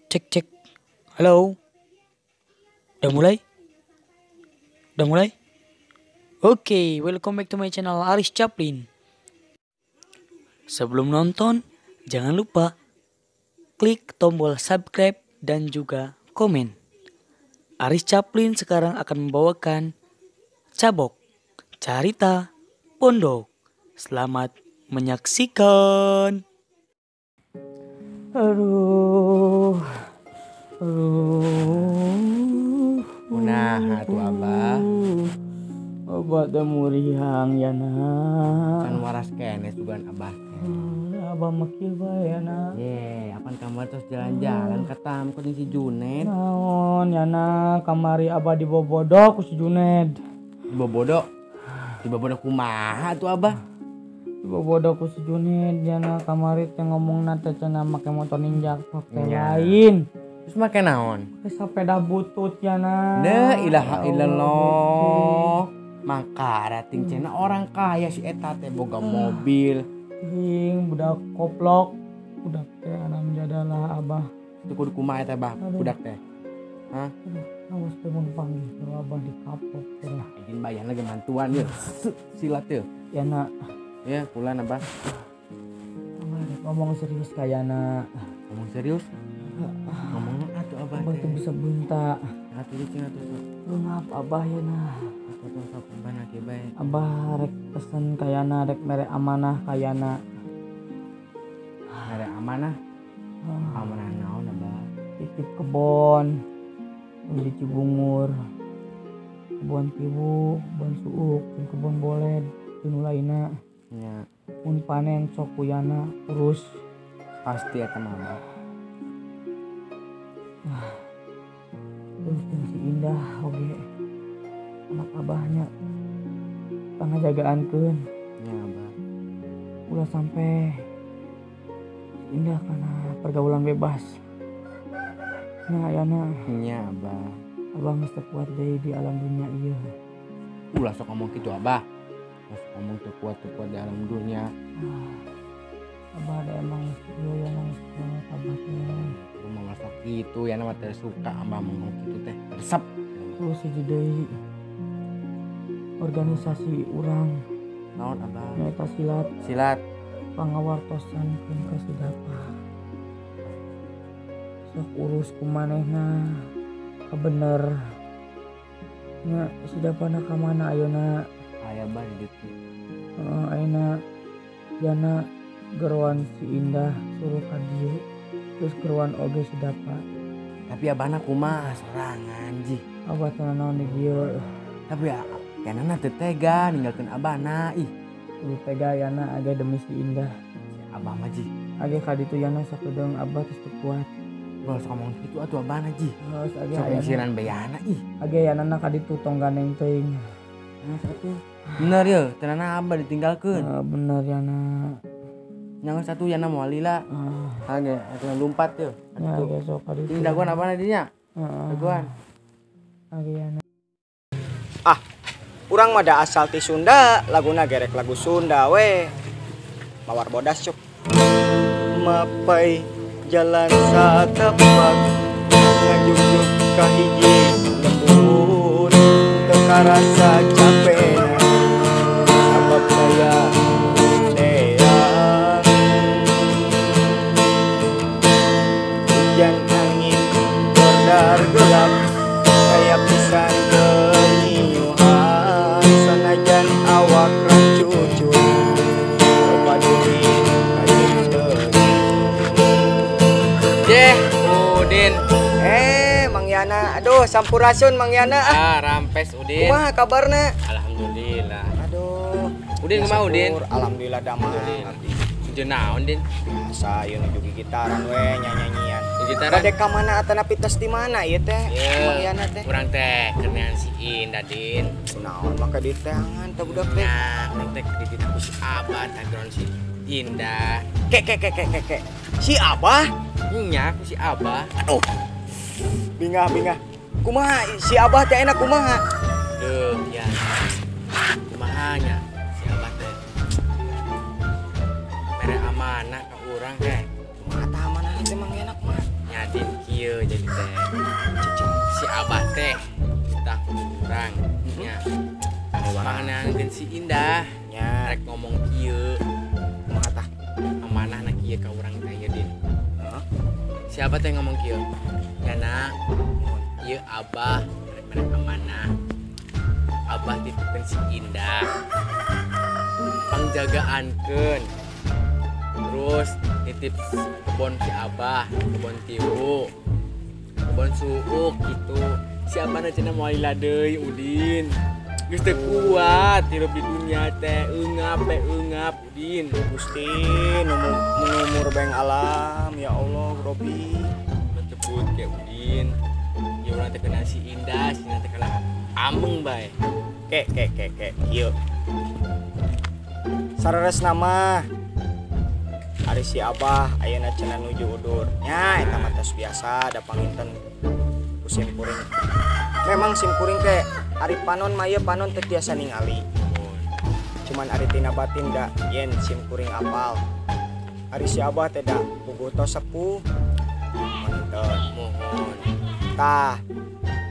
Cek cek. Halo. Udah mulai? Udah mulai? Oke, welcome back to my channel Aris Chaplin. Sebelum nonton, jangan lupa klik tombol subscribe dan juga komen. Aris Chaplin sekarang akan membawakan Cabok Carita Pondok. Selamat menyaksikan. Aduh. Aduh. Nah, atuh Abah. Abah teh muriang ya nak. Can waras keneh sugan Abah teh. Abah mah kieu bae ya nak. Ye, apan kamari terus jalan-jalan ka tamkot jeung si Juned. Naon ya nak, kamari Abah dibobodo ku si Juned. Dibobodo? Dibobodo kumaha atuh Abah? Dibobodo ku si Juned ya nak, kamari teh ngomongna teh cenah make motor Ninja teh lain. Terus make naon? Make sepeda butut ya nak. La ilaha illallah. Mangkara ting cenah orang kaya si eta teh boga mobil. Ting budak koplok. Budak teh anak menjadalah Abah. Itu kudu kumaha eta Bah, budak teh. Hah? Aduh, awas teh mun panggih Abah dikapok teh. Izin bayar lagi mantuan ye. Silat ye. Ya nak. Ya, pulan Abah. Abah ngomong serius kayana. Ngomong serius? Ngomongnya atuh Abah. Abah tuh bisa bunta. Atuh cing atuh sok. Maaf Abah ya nah. Atuh sok Abah na kieu bae. Abah rek pesen kayana rek mere amanah kayana. Mere amanah? Amanah naon Abah? Titip kebon di Cibungur. Kebon tiwu, kebon suuk, kebon boled, nu lainna. Nya. Mun panen sok kuyana urus. Pasti eta mah Abah. Terus si Indah oge anak abahnya pangajagaankeun. Nya Abah. Ulah sampai si Indah karena pergaulan bebas. Nya ayana. Nya Abah. Abah geus teu kuat deui di alam dunia ieu. Ulah sok ngomong kitu Abah. Sok ngomong teu kuat di alam dunia. Abah ada emang geus ieu ya geus kuat Abah teh. Mau masak gitu ya nama teh suka Abah ngomong gitu teh resep. Terus hiji deui organisasi urang naon Abah? Nyaeta silat. Silat pangawartosan pun ka si Dapa. Sok urus ku manehna kabener. Nya si Dapana ka mana ayeuna? Aya bah di ditu. Heeh, ayeuna yana geroan si Indah suruh ka dieu. Terus keruan oge si Dapa. Tapi abahna kumaha sorangan ji. Abah teh naon di dieu. Tapi ya yanana teu tega ninggalkeun abahna ih. Teu tega yana age demi si Indah. Si abah mah ji. Age ka ditu yana sakedeung abah geus teu kuat. Ulah sok ngomong kitu atuh abahna ji. Geus age sok ngisiran bayana ih. Age yanana ka ditu tong gandeng teuing. Nah satu. Bener ye, tenana abah ditinggalkeun. Bener yana. Nyangan satu yana moal lila. Age atuh lompat ye. Ya age sok ka ditu. Ting dagoan abahna dinya. Heeh. Dagoan. Age yana. Ah, urang mah da asal ti Sunda, laguna gerek lagu Sunda we. Mawar bodas cuk. Mapai jalan satapak ngajugjug ka hiji lembur teu karasa capena sabab daya teang. Hujan angin bordar gelap kaya pisan kenyuhan sanajan awak rancucu loba duit kajeun teuing. Jeh, Udin. Mang Yana, aduh sampurasun Mang Yana. Ah, rampes Udin. Kumaha kabarna? Alhamdulillah. Aduh. Udin kumaha Udin? Alhamdulillah damang. Nuju naon Din? Biasa ieu nuju gitaran we nyanyanyian. Gitaran. Bade ka mana atanapi tos di mana ieu teh? Mang Yana teh. Urang teh kenean si Indah Din. Kunaon maka diteangan teh budak teh? Nah, urang teh dititah ku si Abah tagron si Indah. Ke ke ke ke ke ke. Si Abah? Nya ku si Abah. Aduh. Bingah bingah. Kumaha si Abah teh enak kumaha? Duh, ya. Kumaha nya si Abah teh. Mere amanah ka urang teh. Kumaha tah amanah teh Mang Yana kumaha? Nya Din kieu. teh kita kurang nya. Panganeankeun si Indah Nya. Rek ngomong kieu. Kumaha tah? Amanahna kieu ka urang teh ieu Din. Heeh. Siapa teh ngomong kieu? Yana, ieu Abah rek mere amanah. Abah titipkeun si Indah. Pangjagaankeun. Terus nitip kebon si Abah, kebon tiwu, kebon suuk gitu. Si Abah na cenah moal lila deui Udin. Geus teu kuat hirup di dunia teh, eungap we eungap Udin. Gusti nu mur beng alam ya Allah Robi. Tebut ke Udin. Ieu urang teh kena si Indah, si Indah teh kalah ameng bae. Ke ke ke ke kieu. Sareresna mah ari si Abah ayeuna cenah nuju udur. Nya eta mah tos biasa da panginten ku sim kuring. Memang sim kuring teh ari panon mah ieu panon teh tiasa ningali. Cuman ari tina batin da yen sim kuring apal. Ari si Abah teh da puguh tos sepuh. Panginten. Mohon. Tah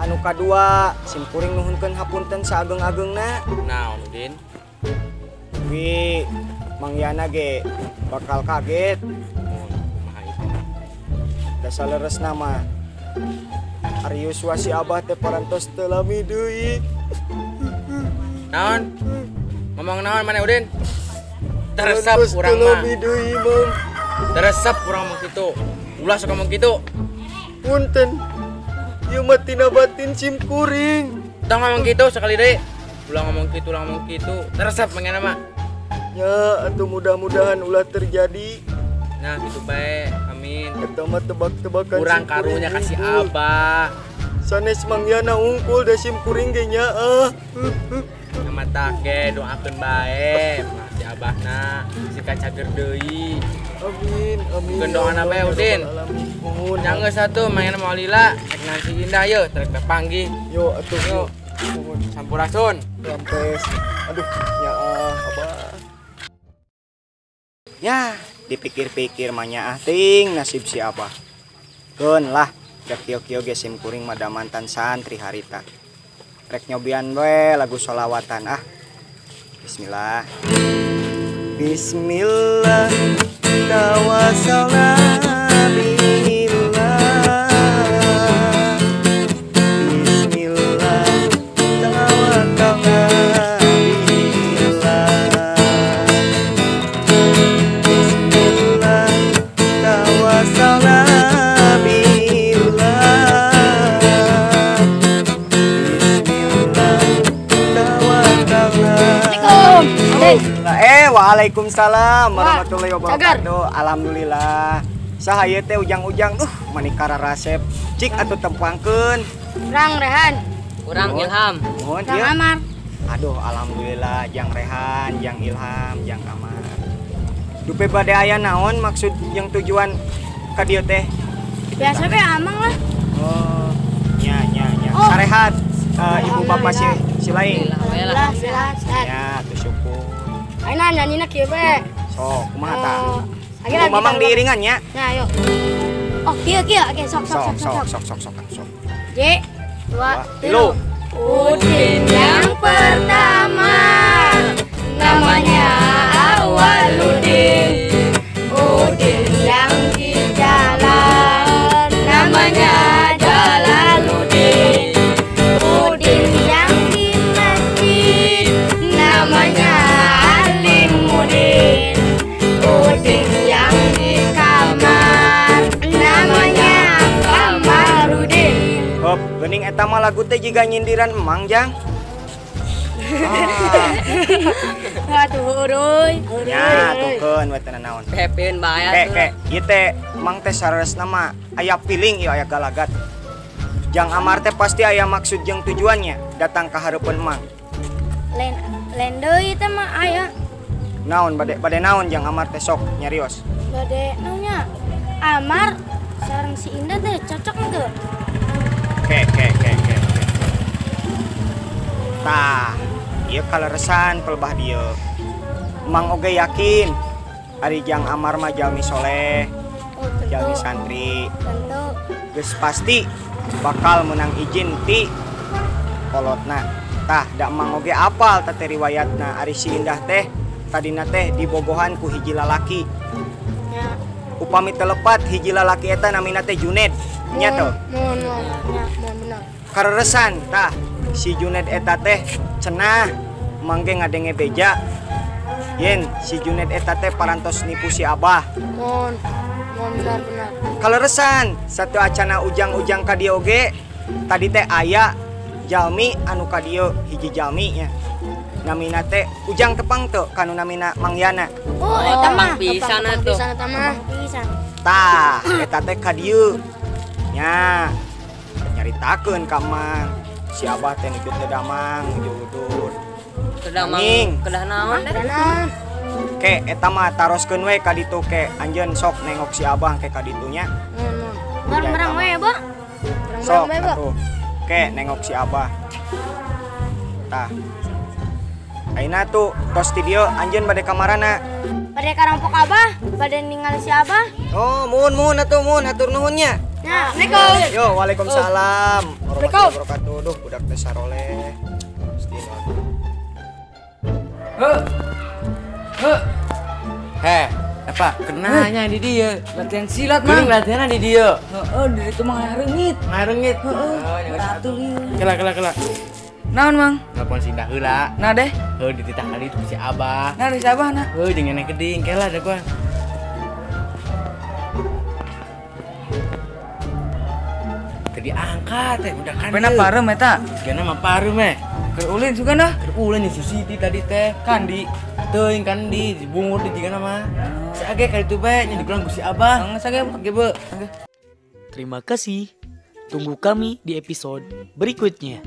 anu kadua sim kuring nuhunkeun hapunten saageng-agengna. Naon Udin? Wi Mang Yana ge bakal kaget. Mohon kumaha itu? Da saleresna mah ari yuswa si Abah teh parantos teu lami deui. Naon? Ngomong naon maneh Udin? Teresep Parantos urang teu mah. lami deui Mang. Teresep urang mah kitu. Ulah sok ngomong kitu. Punten. Ieu mah tina batin sim kuring. Tong ngomong kitu sekali deui. Ulah ngomong kitu, ulah ngomong kitu. Teresep mangena mah. Ya, atuh mudah-mudahan ulah terjadi. Nah, gitu bae. Amin. Eta mah tebak-tebakan Kurang sim kuring karunya kasih unggul. Abah. Sanes Mang Yana unggul da sim kuring ge nya ah. Nama tak ge doakeun bae. Mah si Abahna si kacager deui. Amin, amin. Keun doana bae Ya Udin. Rabbal Alamin. Mohon. Nyanggeus atuh Mang Yana moal lila rek nang si Indah yeuh trek panggih. Yo atuh Yo. Mohon. Sampurasun. Rampes. Aduh, nya ah, Abah. Ya, dipikir-pikir mah nyaah ting nasib si Abah. Keun lah, da kieu-kieu ge sim kuring mah da mantan santri harita. Rek nyobian we lagu solawatan ah. Bismillah. Bismillah tawassalna billah. Bismillah tawakkalna billah. Bismillah tawassalna billah. Bismillah tawakkalna. Assalamualaikum. Waalaikumsalam warahmatullahi Wah, cagar. wabarakatuh. Alhamdulillah. Saha ieu teh ujang-ujang mani kararasep. Cik atuh tempangkeun. Urang Rehan, Kurang Mohon. Ilham. Mohon Urang ieu. Amar. Aduh, alhamdulillah jang Rehan, jang Ilham, jang Amar. Dupe bade aya naon maksud yang tujuan ka dieu teh? Biasa be amang lah. Oh, nya nya nya. Oh. Sarehat ibu bapak si si lain. Alhamdulillah sehat sehat. Ya, tuh syukur. Ayeuna nyanyina kieu be. Sok, kumaha tah? Lagi lagi. Mamang diiringan nya. Nah, yuk. Oh, kieu kieu. Oke, sok sok Sok sok sok. sok sok sok sok sok. J, dua, Dua, tilu. Udin yang pertama namanya Awaludin. Udin yang di jalan namanya Jalaluddin. Udin yang di masjid namanya Alimuddin. Udin yang di kamar namanya Kamarudin. Hop, geuning eta mah lagu teh jiga nyindiran emang jang. Ah, Aduh, uruy. nya tukeun we teu naon. Pepin bae Ke atuh. ke, ieu teh emang teh sareresna mah aya feeling ieu aya galagat. Jang Amar teh pasti aya maksud jeung tujuannya datang ka hareupeun emang. Lain lain deui teh mah aya Naon bade bade naon jang Amar teh sok nyarios. bade naonnya. Amar sareng si Indah teh cocok henteu? Ke ke ke ke. ke. Tah, ieu kaleresan pelbah dieu. Emang oge yakin ari Jang Amar mah jalmi soleh. Oh, tentu. Jalmi santri. Tentu. Geus pasti bakal menang izin ti kolotna. Tah da Mang oge apal teh riwayatna ari si Indah teh tadina teh dibogohan ku hiji lalaki. Nya. Upami teu lepat hiji lalaki eta namina teh Juned. Nya teu? Mun nya mun bener. Kareresan tah si Juned eta teh cenah mangge ngadenge beja yen si Juned eta teh parantos nipu si Abah. Mun benar benar. Kaleresan satu acana ujang-ujang ka dieu oge tadi teh aya jalmi anu ka dieu hiji jalmi nya namina teh Ujang tepang teu kanu namina Mang Yana. Oh, eta mah pisan atuh. Pisan eta mah. Pisan. Tah eta teh ka dieu nya nyaritakeun ka Mang si Abah teh nuju teu damang nuju udur. Teu damang kedah naon deh? Ke eta mah taroskeun we ka ditu ke anjeun sok nengok si Abah ke ka ditu nya. Bareng-bareng we, Ba. Sok atuh. Ke nengok si Abah. Tah. Ayeuna tuh tos ti dieu anjeun bade ka marana? Bade ka rampok Abah, bade ningali si Abah. Oh, muhun atuh muhun hatur nuhun nya. Nah, Assalamualaikum. Yo, waalaikumsalam warahmatullahi wabarakatuh. Duh, budak teh saroleh. Heh, apa? Kenanya di dia. Latihan silat, Mang. Geuning latihanna di dia. Heeh, di ditu mah ngareungit. Ngareungit. Heeh. Atuh ieu. Kela. Naon, Mang? Telepon si Indah heula. Nah deh. Heuh dititah ka ditu si Abah. Nah, si Abah nah. Heuh jeung nenek geding kela da gua. Tadi angkat teh udah kan. Pena parem eta. Gana mah parem eh. Keur ulin sugana. Keur ulin si Siti tadi teh. Kandi. Teuing kandi dibungur di jigana mah. Saage ka ditu bae nya digulang ku si Abah. Geus sage ge beu. Terima kasih. Tunggu kami di episode berikutnya.